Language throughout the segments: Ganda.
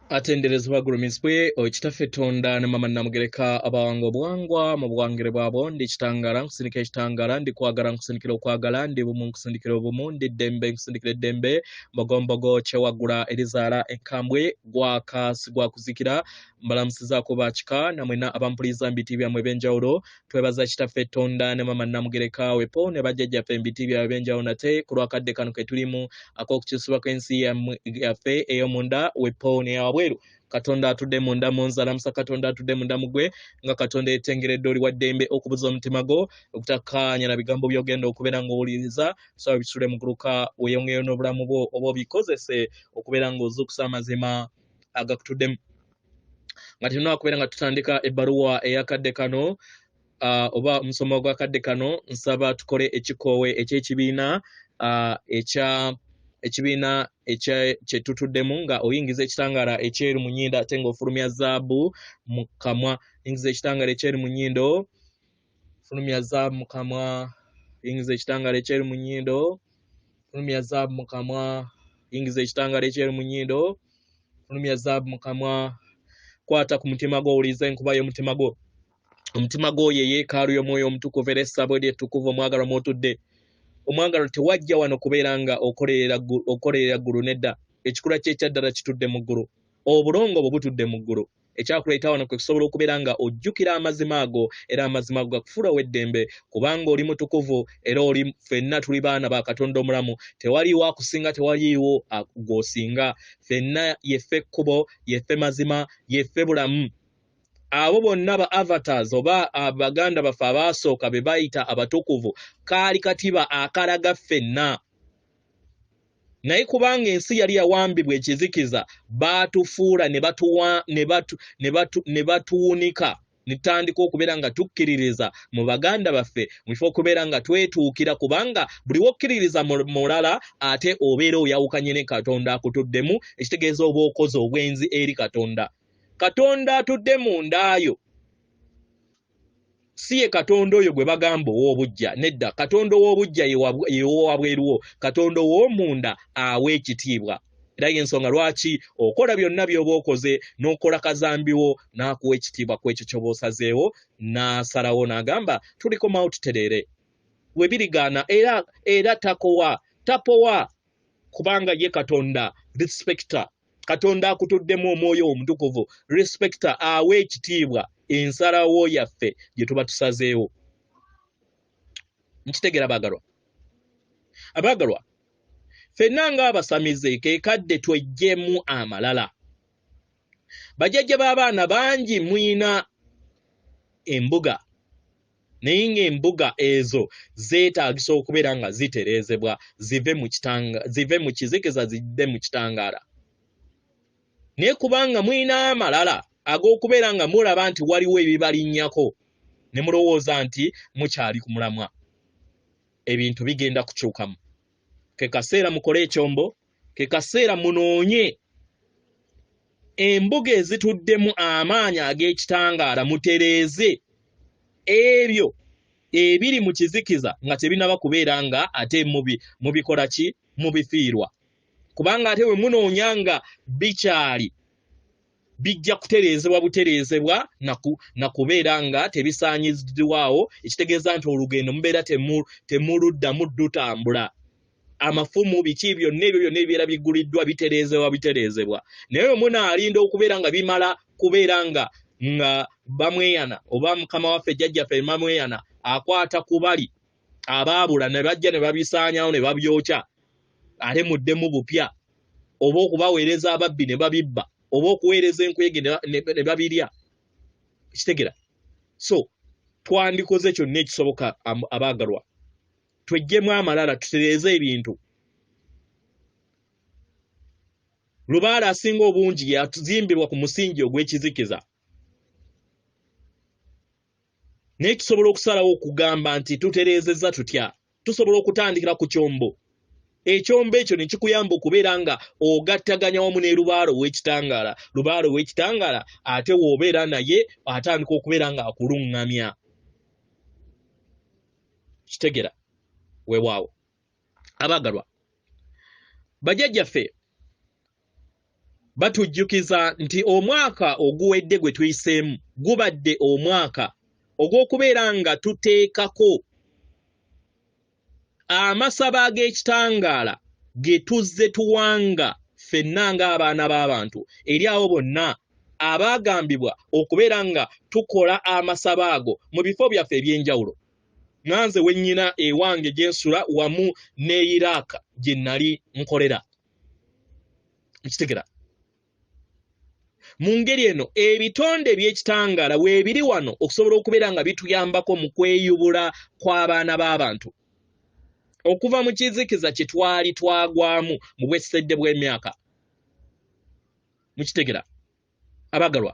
Atenderezebwa agulumizibwe oyo Kitaffe Tonda ne Mama Namugereka abawanga obuwangwa mu buwangire bwabwo. Ndi kitangaala nkusindikira ekitangaala, ndi kwagala nkusindikira okwagala, ndi bumu nkusindikira obumu, ndi ddembe nkusindikira eddembe, mbogombogo kyewaggula erizaala enkambwe, gwaka sigwakuzikira. Mbalamusizaako bakika namwena abampuliza mu biti byammwe ebyenjawulo. Twebaza Kitaffe Tonda ne Mama Namugereka wepo ne bajjajjaffe mu biti byabwe ebyenjawulo nate ku lwakadde kano ke tulimu ak'okukyusibwa kw'ensi yaffe ey'omunda wepo n'eyawabweru. Katonda atudde munda mu nze alamusa Katonda atudde munda mu ggwe, nga Katonda yeetengeredde oli wa ddembe okubuza omutima gwo okutakkaanya na bigambo by'ogenda okubeera ng'owuliriza. Saba bisule muguluka weeyongeyo n'obulamu bwo oba obikozese okubeera ng'ozuukusa amazima agakutuddemu. Nga tulina kubeera nga tutandika ebbaluwa ey'akadde kano, oba omusomo gw'akadde kano, nsaba tukole ekikoowe eky'ekibiina, ekya ekibiina kye tutuddemu, nga oyingiza ekitangaala ekyeru mu nnyindo ate ng'ofulumya zaabu mu kamwa. Yingiza ekitangaala ekyeru mu nnyindo, fulumya zaabu mu kamwa. Yingiza ekitangaala ekyeru mu nnyindo, fulumya zaabu mu kamwa. Yingiza ekitangaala ekyeru mu nnyindo, fulumya zaabu mu kamwa. Kwata ku mutima gwo, owulirize enkuba y'omutima gwo. Omutima gwo ye yeekaalu y'Omwoyo Omutukuvu era essabo eryo ettukuvu omwagalwa mw'otudde. Omwagalwa tewajja wano kubeera nga okolerera ggulu nedda. Ekikula kye ekyaddala kitudde mu ggulu. Obulongo bwo butudde mu ggulu. Ekyakuleeta wano kwe kusobola okubeera nga ojjukira amazima ago, era amazima ago gakufuula ow'eddembe, kubanga oli mutukuvu era oli ffenna tuli baana ba Katonda omulamu. Tewaliiwo akusinga, tewaliiwo gw'osinga. Ffenna yeffe kkubo, yeffe mazima, yeffe bulamu. Abo bonna ba avatars oba baganda baffe abaasooka be bayita abatukuvu, kaali katiba akalaga ffenna. Naye kubanga ensi yali yawambibwa ekizikiza, baatufuula ne batuwunika, ne tutandika okubeera nga tukkiririza mu baganda baffe mu kifo okubeera nga twetuukira, kubanga buli w'okkiririza mulala ate obeera oyawukanye ne Katonda akutuddemu, ekitegeeza oba okoze obwenzi eri Katonda. Katonda atudde mu ndaayo si ye Katonda oyo gwe bagamba ow'obuggya, nedda. Katonda ow'obuggya ye w'owabweruwo, Katonda ow'omunda awa ekitiibwa. Era y'ensonga lwaki okola byonna by'oba okoze n'okola kazambiwo n'akuwa ekitiibwa ku ekyo ky'oba osazeewo, n'asalawo n'agamba tulikomawo tutereere. We birigaana era takowa, tapowa, kubanga ye Katonda respector. Katonda akutuddemu Omwoyo Omutukuvu respector, awa ekitiibwa ensalawo yaffe gye tuba tusazeewo. Nkitegeera abaagalwa. Abaagalwa, ffenna ng'abasamize ke kadde tweggyemu amalala. Bajjajja b'abaana bangi muyina embuga, naye ng'embuga ezo zeetaagisa okubeera nga zitereezebwa, zive mu kizikiza zidde mu kitangaala. Naye kubanga mulina amalala ag'okubeera nga mulaba nti waliwo ebibalinnyako, ne mulowooza nti mukyali ku mulamwa, ebintu bigenda kukyukamu. Ke kaseera mukole ekyombo, ke kaseera munoonye embuga ezituddemu amaanyi ag'ekitangaala, mutereeze ebyo ebiri mu kizikiza nga tebinnaba kubeera nga ate mubikola ki, mubifiirwa. Kubanga ate bwe munoonya nga bikyali, bijja kutereezebwa butereezebwa na kubeera nga tebisaanyiziddwawo, ekitegeeza nti olugendo mubeera temuluddamu ddutambula. Amafumu biki byonna ebyo byonna ebibeera bigguliddwa bitereezebwa bitereezebwa. Naye bwe munaalinda okubeera nga bimala kubeera nga bamweyana oba mukama waffe jjajjaffe bamweyana akwata ku bali abaabula ne bajja ne babisaanyawo ne babyokya, ate muddemu bupya, oba okubaweereza ababbi ne babibba, oba okuweereza enkuyege ne babirya. Kitegera? So twandikoze kyonna ekisoboka abaagalwa, tweggyemu amalala, tutereeze ebintu. Lubaale asinga obungi yazimbibwa ku musingi ogw'ekizikiza, naye tusobola okusalawo okugamba nti tutereezezza tutya. Tusobola okutandikira ku kyombo, ekyombo ekyo ne kikuyamba okubeera nga ogattaganya wamu ne lubaale ow'ekitangaala. Lubaale ow'ekitangaala ate w'obeera naye atandika okubeera nga akuluŋŋamya. Kitegera? Weewaawo abaagalwa, bajjajjaffe. Batujjukiza nti omwaka oguwedde gwe tuyiseemu gubadde omwaka ogw'okubeera nga tuteekako amasabo ag'ekitangaala ge tuzze tuwanga ffenna ng'abaana b'abantu eri abo bonna abaagambibwa okubeera nga tukola amasabo ago mu bifo byaffe eby'enjawulo. Nga nze we nnyina ewange gye nsula wamu ne Iraq gye nnali nkolera. Nkitegera. Mu ngeri eno ebitonde eby'ekitangaala weebiri wano okusobola okubeera nga bituyambako mu kweyubula kw'abaana b'abantu okuva mu kizikiza kye twali twagwamu mu bwessedde bw'emyaka. Mukitegera abagalwa,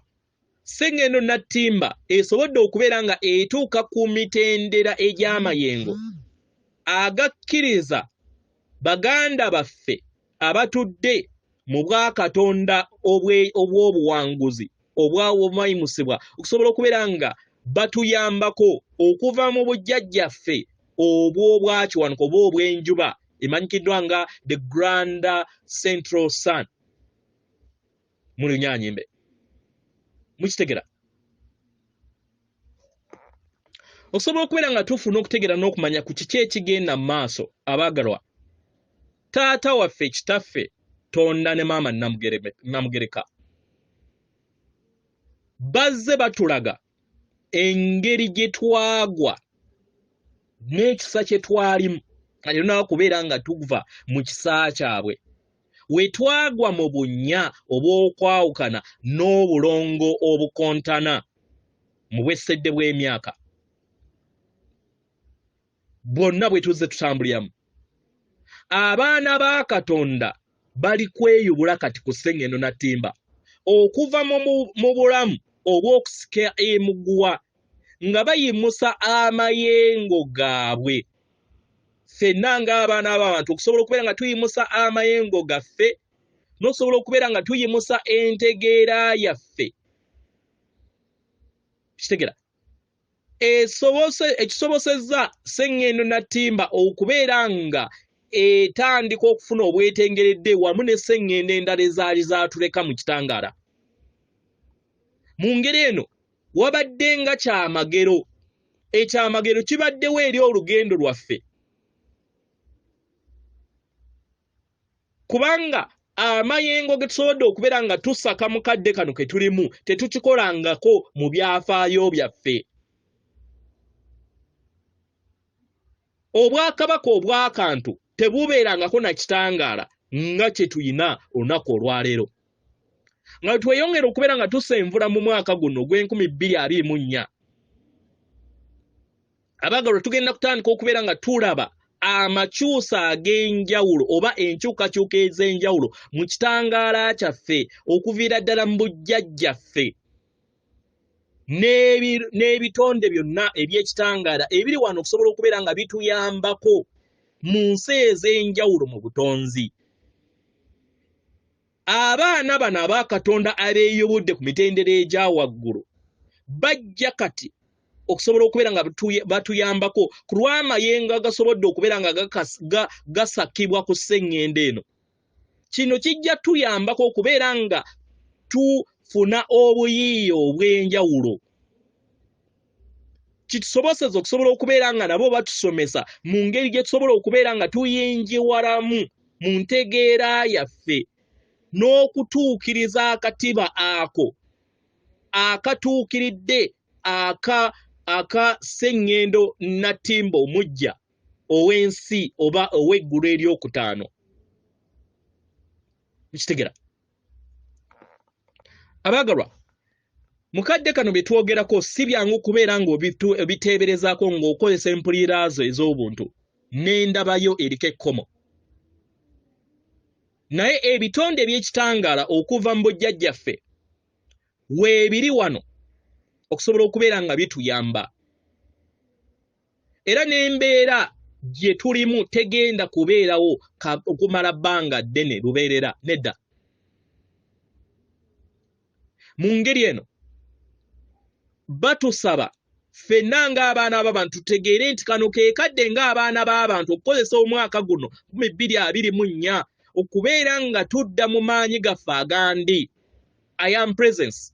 Ssengendo Nattimba esobodde okubeera nga etuuka ku mitendera egy'amayengo agakkiriza baganda baffe abatudde mu bwakatonda obw'obuwanguzi obwayimusibwa okusobola okubeera nga batuyambako okuva mu bujjajjaffe obw'obwakiwanuka oba obw'enjuba emanyikiddwa nga the Grand Central Sun mu Lunyanyimbe. Mukitegera? Osobola okubeera nga tufuna okutegeera n'okumanya ku kiki ekigenda mu maaso. Abaagalwa, taata waffe, kitaffe Tonda ne maama Namugereka bazze batulaga engeri gye twagwa n'ekisa kye twalimu nga tetunaba kubeera nga tuva mu kisa kyabwe. We twagwa mu bunnya obw'okwawukana n'obulongo obukontana mu bwessedde bw'emyaka bwonna bwe tuzze tutambuliramu. Abaana ba Katonda bali kweyubula kati ku Ssengendo Nattimba okuva mu bulamu obw'okusika emiguwa nga bayimusa amayengo gaabwe. Ffenna ng'abaana b'abantu okusobola okubeera nga tuyimusa amayengo gaffe n'okusobola okubeera nga tuyimusa entegeera yaffe. Kitegera ekisobosezza Ssengendo Nattimba okubeera nga etandika okufuna obwetengeredde wamu ne ssengendo endala ezaali zaatuleka mu kitangaala. Mu ngeri eno wabadde nga kyamagero. Ekyamagero kibaddewo eri olugendo lwaffe, kubanga amayengo ge tusobodde okubeera nga tusaka mu kadde kano ke tulimu tetukikolangako mu byafaayo byaffe. Obwakabaka obw'akantu tebubeerangako na kitangaala nga kye tulina olunaku olwaleero. Nga tweyongera okubeera nga tusenvula mu mwaka guno ogw'enkumi bbiri abiri mu nnya, abaagalwa, tugenda kutandika okubeera nga tulaba amakyusa ag'enjawulo oba enkyukakyuka ez'enjawulo mu kitangaala kyaffe okuviira ddala mu bujjajjaffe n'ebitonde byonna eby'ekitangaala ebiri wano okusobola okubeera nga bituyambako mu nsi ez'enjawulo mu butonzi. Abaana bano aba Katonda abeeyubudde ku mitendera egya waggulu bajja kati okusobola okubeera nga batuyambako ku lw'amayengo agasobodde okubeera nga gasakibwa ku sseŋŋendo eno. Kino kijja tuyambako okubeera nga tufuna obuyiiya obw'enjawulo, kitusoboseza okusobola okubeera nga nabo batusomesa mu ngeri gye tusobola okubeera nga tuyingiwalamu mu ntegeera yaffe n'okutuukiriza akatiba ako akatuukiridde aka Sseŋŋendo Nattimba omuggya ow'ensi oba ow'eggulu eryokutaano. Mukitegera? Abaagalwa, mukadde kano bye twogerako si byangu kubeera ng'obiteeberezaako ng'okozesa empulira zo ez'obuntu n'endabayo eriko ekkomo. Naye ebitonde eby'ekitangaala okuva mu bujjajjaffe weebiri wano okusobola okubeera nga bituyamba. Era n'embeera gye tulimu tegenda kubeerawo okumala bbanga ddene lubeerera, nedda. Mu ngeri eno batusaba ffenna ng'abaana b'abantu tutegeere nti kano ke kadde ng'abaana b'abantu okukozesa omwaka guno 2024. Okubeera nga tudda mu maanyi gaffe agandi, I am presence,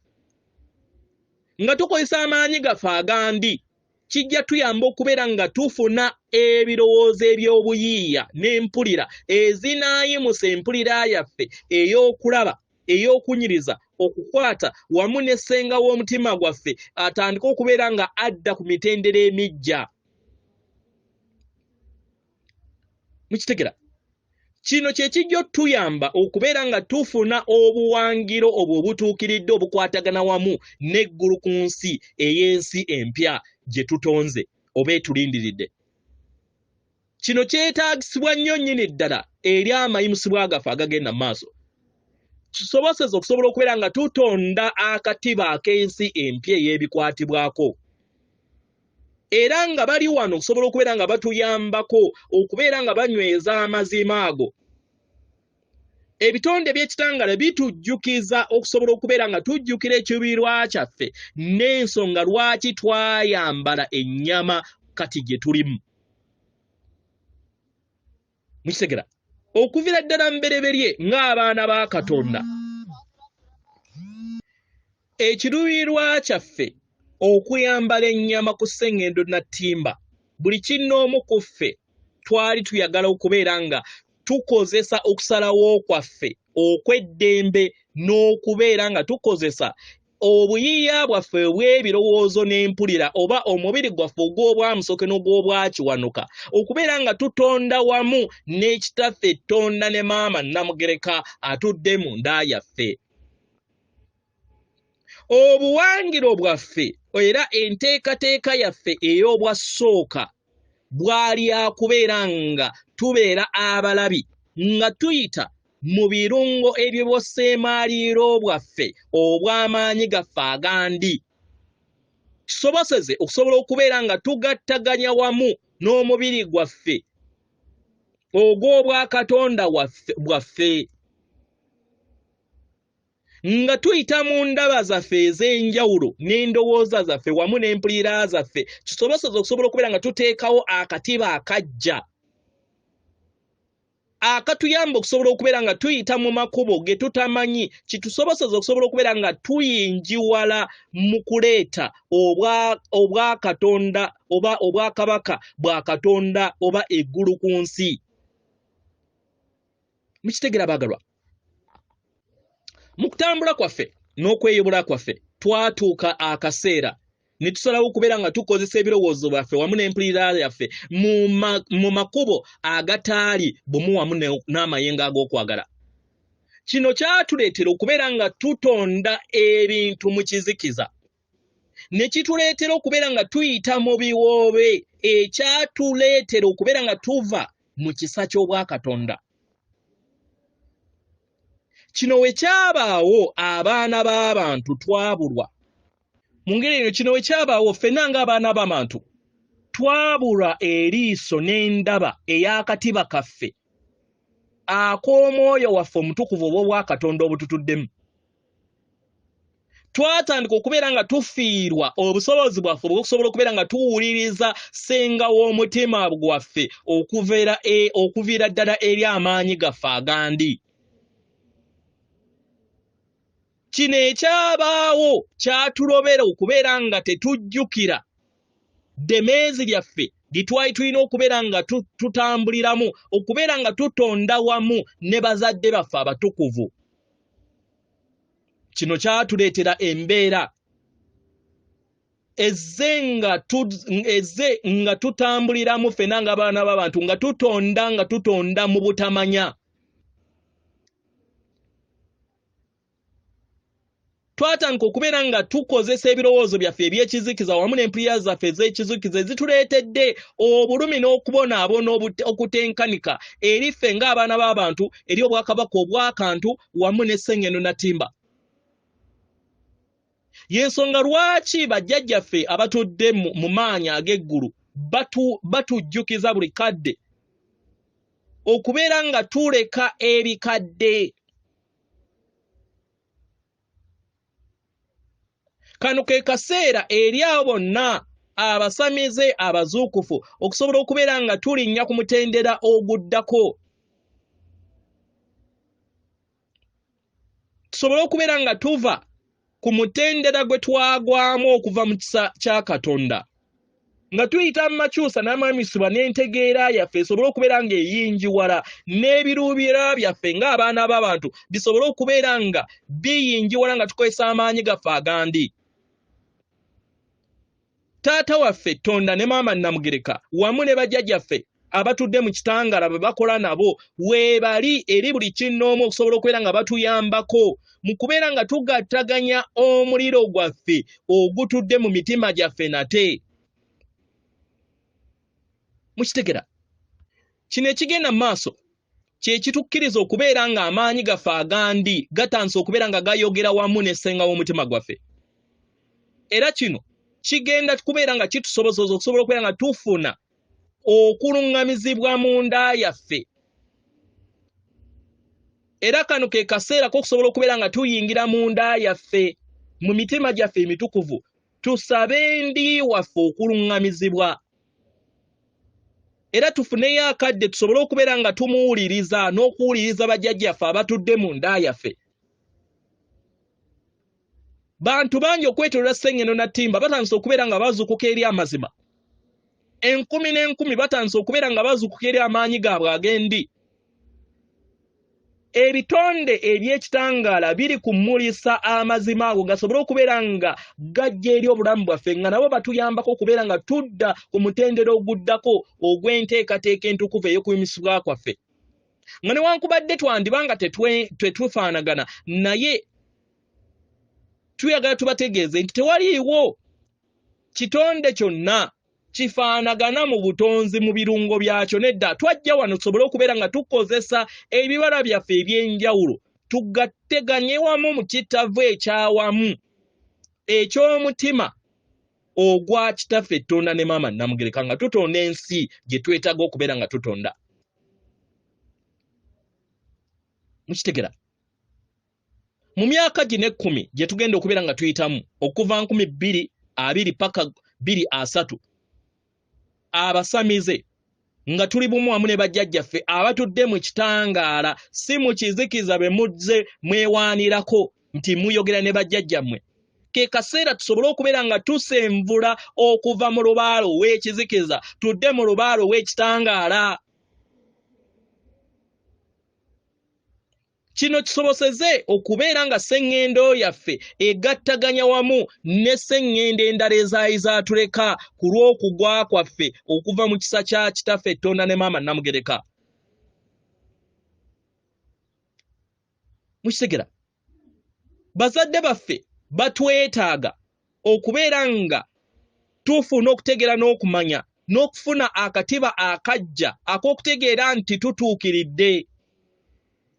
nga tukozesa amaanyi gaffe agandi, kijja tuyamba okubeera nga tufuna ebirowoozo eby'obuyiiya n'empulira ezinaayimusa empulira yaffe ey'okulaba, ey'okunyiriza, okukwata wamu ne ssenga w'omutima gwaffe atandike okubeera nga adda ku mitendera emiggya. Mukitegera? Kino kye kijja otuyamba okubeera nga tufuna obuwangiro obwo obutuukiridde obukwatagana wamu n'eggulu ku nsi ey'ensi empya gye tutonze oba etulindiridde. Kino kyetaagisibwa nnyo nnyini ddala eri amayimusibwa gaffe agagenda mu maaso. Kisoboseza okusobola okubeera nga tutonda akatiba ak'ensi empya ey'ebikwatibwako. Era nga bali wano okusobola okubeera nga batuyambako okubeera nga banyweza amazima ago. Ebitonde by'ekitangala bitujjukiza okusobola okubeera nga tujjukira ekiruubirirwa kyaffe n'ensonga lwaki twayambala ennyama kati gye tulimu. Mukitegera? Okuviira ddala mbereberye ng'abaana ba Katonda, ekiruubirirwa kyaffe okuyambala ennyama ku ssengendo nattimba, buli kinnoomu ku ffe twali tuyagala okubeera nga tukozesa okusalawo kwaffe okw'eddembe n'okubeera nga tukozesa obuyiiya bwaffe obw'ebirowoozo n'empulira oba omubiri gwaffe ogw'obwamusoke n'ogw'obwakiwanuka okubeera nga tutonda wamu n'ekitaffe Ttonda ne maama Namugereka atudde mu nda yaffe. Obuwangiro bwaffe era enteekateeka yaffe ey'obwassooka bwali akubeera nga tubeera abalabi nga tuyita mu birungo eby'obwosseemaliiro bwaffe obw'amaanyi gaffe agandi, kisoboseze okusobola okubeera nga tugattaganya wamu n'omubiri gwaffe ogw'obwakatonda bwaffe. Nga tuyita mu ndaba zaffe ez'enjawulo n'endowooza zaffe wamu n'empulira zaffe, kisoboseze okusobola okubeera nga tuteekawo akatiba akajja akatuyamba okusobola okubeera nga tuyita mu makubo ge tutamanyi, kitusoboseze okusobola okubeera nga tuyingiwala mu kuleeta obwakatonda oba obwakabaka bwa Katonda oba eggulu ku nsi. Mukitegera baagalwa? Mu kutambula kwaffe n'okweyubula kwaffe twatuuka akaseera ne tusalawo okubeera nga tukozesa ebirowoozo byaffe wamu n'empulira yaffe mu makubo agataali bumu wamu n'amayengo ag'okwagala. Kino kyatuleetera okubeera nga tutonda ebintu mu kizikiza, ne kituleetera okubeera nga tuyita mu biwoobe, ekyatuleetera okubeera nga tuva mu kisa ky'Obwakatonda. Kino we kyabaawo abaana b'abantu twabulwa. Mu ngeri eno kino we kyabaawo ffenna ng'abaana b'abantu twabulwa eriiso n'endaba ey'akatiba kaffe ak'omwoyo waffe omutukuvu obw'Obwakatonda obututuddemu. Twatandika okubeera nga tufiirwa obusobozi bwaffe obw'okusobola okubeera nga tuwuliriza ssenga w'omutima gwaffe okuviira ddala eri amaanyi gaffe agandi. Kino ekyabaawo kyatulobera okubeera nga tetujjukira ddemeezi lyaffe lye twali tulina okubeera nga tutambuliramu, okubeera nga tutonda wamu ne bazadde baffe abatukuvu. Kino kyatuleetera embeera ezze nga tutambuliramu ffenna ng'abaana b'abantu, nga tutonda mu butamanya. Twatandika okubeera nga tukozesa ebirowoozo byaffe eby'ekizikiza wamu n'empulira zaffe ez'ekizikiza ezituleetedde obulumi n'okubonaabona okutenkanika eri ffe ng'abaana b'abantu, eri obwakabaka obw'akantu wamu ne Ssengendo Natimba. Y'ensonga lwaki bajjajjaffe abatudde mu maanyi ag'eggulu batujjukiza buli kadde okubeera nga tuleka ebikadde. Kano ke kaseera eri abo bonna abasamize abazuukufu okusobola okubeera nga tulinnya ku mutendera oguddako. Tusobole okubeera nga tuva ku mutendera gwe twagwamu okuva mu kisa kya Katonda, nga tuyita mu makyusa n'amamisibwa n'entegeera yaffe esobole okubeera ng'eyingiwala, n'ebiruubirwa byaffe ng'abaana b'abantu bisobole okubeera nga biyingiwala nga tukozesa amaanyi gaffe agandi. Taata waffe Tonda ne maama Namugereka wamu ne bajjajjaffe abatudde mu kitangaala bwe bakola nabo weebali eri buli kinnoomu okusobola okubeera nga batuyambako mu kubeera nga tugattaganya omuliro gwaffe ogutudde mu mitima gyaffe nate. Mukitegera? Kino ekigenda mu maaso kye kitukkiriza okubeera ng'amaanyi gaffe agandi gatandise okubeera nga gayogera wamu ne ssenga w'omutima gwaffe. Era kino kigenda kubeera nga kitusobozesa okusobola okubeera nga tufuna okuluŋŋamizibwa mu nda yaffe. Era kano ke kaseera k'okusobola okubeera nga tuyingira mu nda yaffe, mu mitima gyaffe emitukuvu, tusabe ndi waffe okuluŋŋamizibwa. Era tufuneyo akadde tusobole okubeera nga tumuwuliriza n'okuwuliriza bajjajjaffe abatudde mu nda yaffe. Bantu bangi okwetooloola Ssengendo na Ttimba batandise okubeera nga bazuukuka eri amazima. Enkumi n'enkumi batandise okubeera nga bazuukuka eri amaanyi gaabwe ag'endi. Ebitonde eby'ekitangaala biri kumulisa amazima ago gasobole okubeera nga gajja eri obulamu bwaffe, nga nabo batuyambako okubeera nga tudda ku mutendera oguddako ogw'enteekateeka entukuvu ey'okuyimisibwa kwaffe. Nga newankubadde twandiba nga tetufaanagana, naye tuyagala tubategeeze nti tewaliiwo kitonde kyonna kifaanagana mu butonzi mu birungo byakyo. Nedda, twajja wano tusobole okubeera nga tukozesa ebibala byaffe eby'enjawulo tugatteganye wamu mu kitavu ekyawamu eky'omutima ogwa Kitaffe Tonda ne Maama Namugereka, nga tutonda ensi gye twetaaga okubeera nga tutonda. Mukitegera? Mu myaka gino 10 gye tugenda okubeera nga tuyitamu, okuva nkumi bbiri abiri paka bbiri asatu, abasamize nga tuli bumu wamu ne bajjajjaffe abatudde mu kitangaala, si mu kizikiza be muzze mwewaanirako nti muyogera ne bajjajjammwe. Ke kaseera tusobole okubeera nga tusenvula okuva mu lubaalo ow'ekizikiza tudde mu lubaalo ow'ekitangaala. Kino kisoboseze okubeera nga sseŋŋendo yaffe egattaganya wamu ne sseŋŋendo endala ezaali zaatuleka ku lw'okugwa kwaffe okuva mu kisa kya Kitaffe Tonda ne Maama Namugereka. Mukitegera? Bazadde baffe batwetaaga okubeera nga tufuna okutegeera n'okumanya n'okufuna akatiba akajja ak'okutegeera nti tutuukiridde.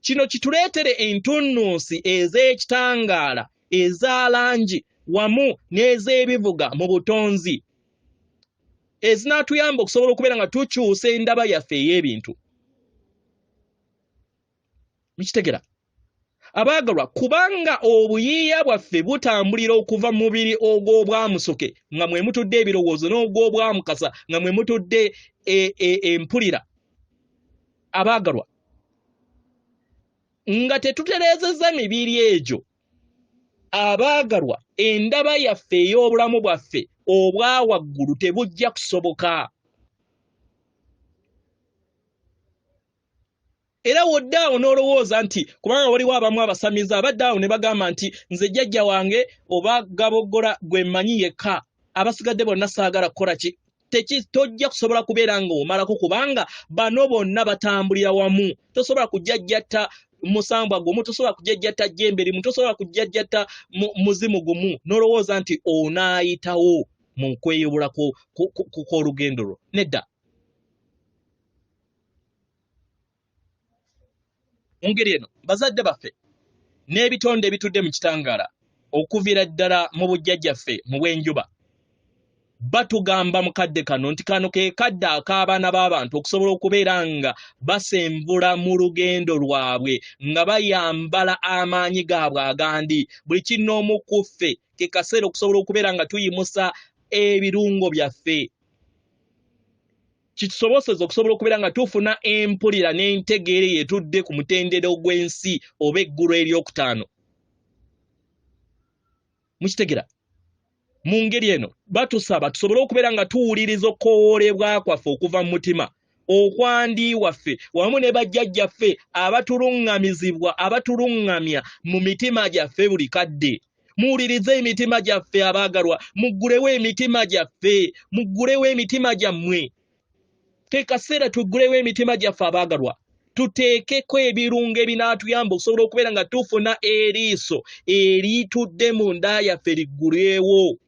Kino kituleetere entunnunsi ez'ekitangaala, eza langi wamu n'ez'ebivuga mu butonzi ezinaatuyamba okusobola okubeera nga tukyusa endaba yaffe ey'ebintu. Mukitegera? Abaagalwa, kubanga obuyiiya bwaffe butambulira okuva mu mubiri ogw'obwamusoke nga mwe mutudde ebirowoozo n'ogw'obwamukasa nga mwe mutudde empulira. Abaagalwa, nga tetutereezezza mibiri egyo, abaagalwa, endaba yaffe ey'obulamu bwaffe obwa waggulu tebujja kusoboka. Era wodde awo n'olowooza nti kubanga waliwo abamu abasamize abadde awo ne bagamba nti nze jjajja wange oba Gaboggola gwe mmanyi yekka, abasigadde bonna saagala kukola ki. Tojja kusobola kubeera ng'omalako kubanga bano bonna batambulira wamu. Tosobola kujjajjatta musambwa gumu, tosobola kujjajjatta jjembe limu, tosobola kujjajjatta muzimu gumu n'olowooza nti onaayitawo mu kweyubula kw'olugendo lwo. Nedda. Mu ngeri eno, bazadde baffe n'ebitonde ebitudde mu kitangaala okuviira ddala mu bujjajjaffe mu bw'enjuba batugamba mu kadde kano nti kano ke kadde ak'abaana b'abantu okusobola okubeera nga basenvula mu lugendo lwabwe nga bayambala amaanyi gaabwe agandi. Buli kinnoomu ku ffe ke kaseera okusobola okubeera nga tuyimusa ebirungo byaffe, kitusoboseza okusobola okubeera nga tufuna empulira n'entegeera eyo etudde ku mutendera ogw'ensi oba eggulu eryokutaano. Mukitegera? Mu ngeri eno batusaba tusobole okubeera nga tuwuliriza okukowoolebwa kwaffe okuva mu mutima okwandi waffe wamu ne bajjajjaffe abatuluŋŋamizibwa, abatuluŋŋamya mu mitima gyaffe buli kadde. Muwulirize emitima gyaffe abaagalwa, muggulewo emitima gyaffe, muggulewo emitima gyammwe. Ke kaseera tuggulewo emitima gyaffe abaagalwa, tuteekeko ebirungo ebinaatuyamba okusobola okubeera nga tufuna eriiso eritudde mu nda yaffe liggulwewo.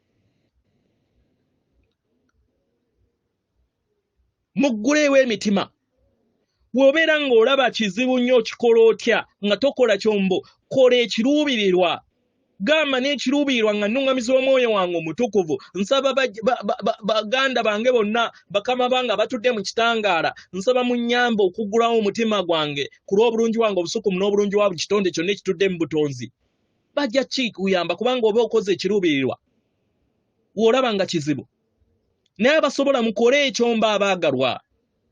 Muggulewo emitima. Bw'obeera ng'olaba kizibu nnyo okikola otya nga tokola kyombo, kola ekiruubirirwa. Gamba n'ekiruubirirwa nga nnungamizibwa omwoyo wange omutukuvu. Nsaba baganda bange bonna, bakama bange abatudde mu kitangaala, nsaba munnyambe okuggulawo omutima gwange ku lw'obulungi bwange obusukumu n'obulungi bwa buli kitonde kyonna ekitudde mu butonzi. Bajja kikuyamba kubanga oba okoze ekiruubirirwa. W'olaba nga kizibu. Naye abasobola mukole ekyombo abaagalwa.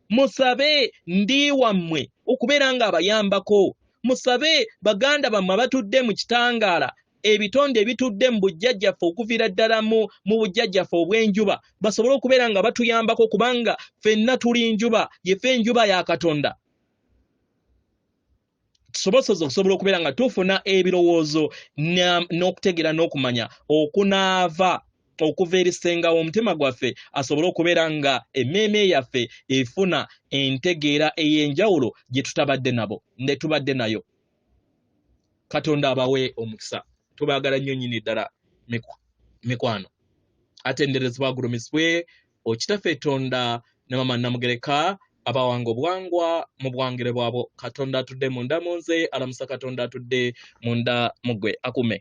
Musabe ndi wammwe okubeera ng'abayambako. Musabe baganda bammwe abatudde mu kitangaala, ebitonde ebitudde mu bujjajjaffe okuviira ddala mu bujjajjaffe obw'enjuba, basobole okubeera nga batuyambako kubanga ffenna tuli njuba, yeffe enjuba ya Katonda. Tusobosoze okusobola okubeera nga tufuna ebirowoozo n'okutegeera n'okumanya okunaava okuva eri ssenga w'omutima gwaffe, asobole okubeera nga emmeeme yaffe efuna entegeera ey'enjawulo gye tutabadde nabo ne tubadde nayo. Katonda abawe omukisa. Tubaagala nnyo nnyini ddala mikwano. Atenderezebwa agulumizibwe Okitaffe Tonda ne Mama Namugereka abawanga obuwangwa mu buwangire bwabwo. Katonda atudde munda mu nze alamusa Katonda atudde munda mu ggwe akume.